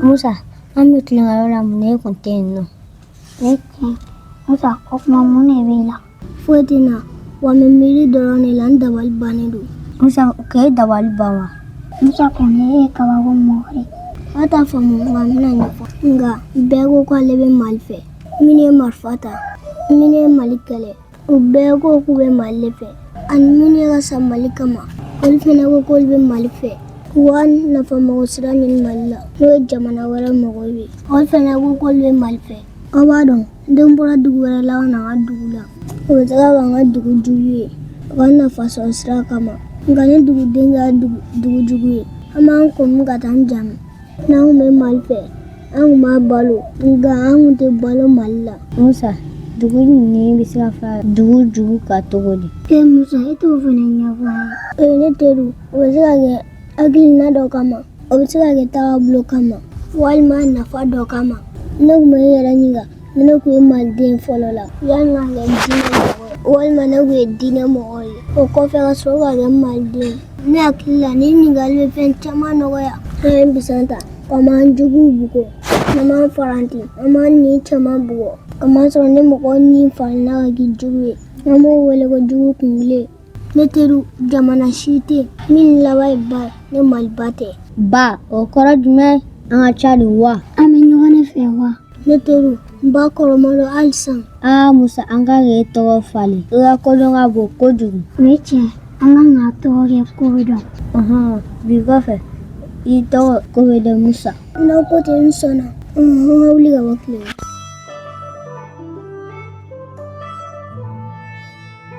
Musa, an bɛ tulonkɛyɔrɔ la, mun na e kun tɛ yen nɔ? O ye tiɲɛ. Musa, o tuma mun de b'e la? Foyi tɛ n na wa, n bɛ miiri dɔrɔn de la, n dabali bannen don. Musa, k'e dabali ban wa? Musa kɔni, e ye kabako mɔgɔ de ye. Aw t'a faamu, nka n bɛna ɲɛfɔ. Nka bɛɛ ko k'ale bɛ Mali fɛ. Minnu ye marifa ta, minnu ye Mali kɛlɛ, u bɛɛ ko k'u bɛ Mali de fɛ. Ani minnu ye ka sa Mali kama, olu fana ko k'olu bɛ Mali fɛ. K'u ka nafa mɔgɔ sira ɲini Mali la, n'o ye jamana wɛrɛ mɔgɔw ye, olu fana ko k'olu bɛ Mali fɛ. Aw b'a dɔn, den bɔra dugu wɛrɛ la ka na an ka dugu la, o bɛ se ka kɛ an ka dugu jugu ye u ka nafa sɔrɔ sira kama. Nka ni duguden kɛra dugu jugu ye, an b'an kɔmi ka taa an jamu. N'an kun bɛ Mali fɛ, an kun b'a balo, nka an kun tɛ balo Mali la. Musa, dugu nin bɛ se ka fara dugu jugu kan cogo di? E Musa, e t'o fana ɲɛfɔ an ye. Ee, ne teriw, o bɛ se ka kɛ hakilina dɔ kama, o bɛ se ka kɛ taabolo kama, walima nafa dɔ kama. Ne kun bɛ n yɛrɛ ɲininka ni ne kun ye maliden fɔlɔ la yanni ka kɛ diinɛ mɔgɔ ye, walima ne kun ye diinɛ mɔgɔ ye, o kɔfɛ ka sɔrɔ ka kɛ maliden. Ne hakili la, nin ɲininkali bɛ fɛn caman nɔgɔya. An ye bisan ta ka m'an juguw bugɔ, an m'an faranti, an m'an ni caman bugɔ, kamasɔrɔ ni mɔgɔ ni falenna ka k'i jugu ye, an b'o wele ko jugu kunbilen. Ne teriw, jamana si tɛ min laban ye ba ni Maliba tɛ. Ba, o kɔrɔ jumɛn? An ka ca de wa? An bɛ ɲɔgɔn de fɛ wa? Ne teriw, n ba kɔrɔma don hali sisan. Aa Musa, an kan k'e tɔgɔ falen, i ka kodɔn ka bon kojugu. O ye tiɲɛ, an kan k'a tɔgɔ kɛ Kobɛdɔn. Ɔhɔn, bi kɔfɛ i tɔgɔ Kobɛdɔn Musa. N'aw ko ten, n sɔnna. An ka wuli ka bɔ tile la.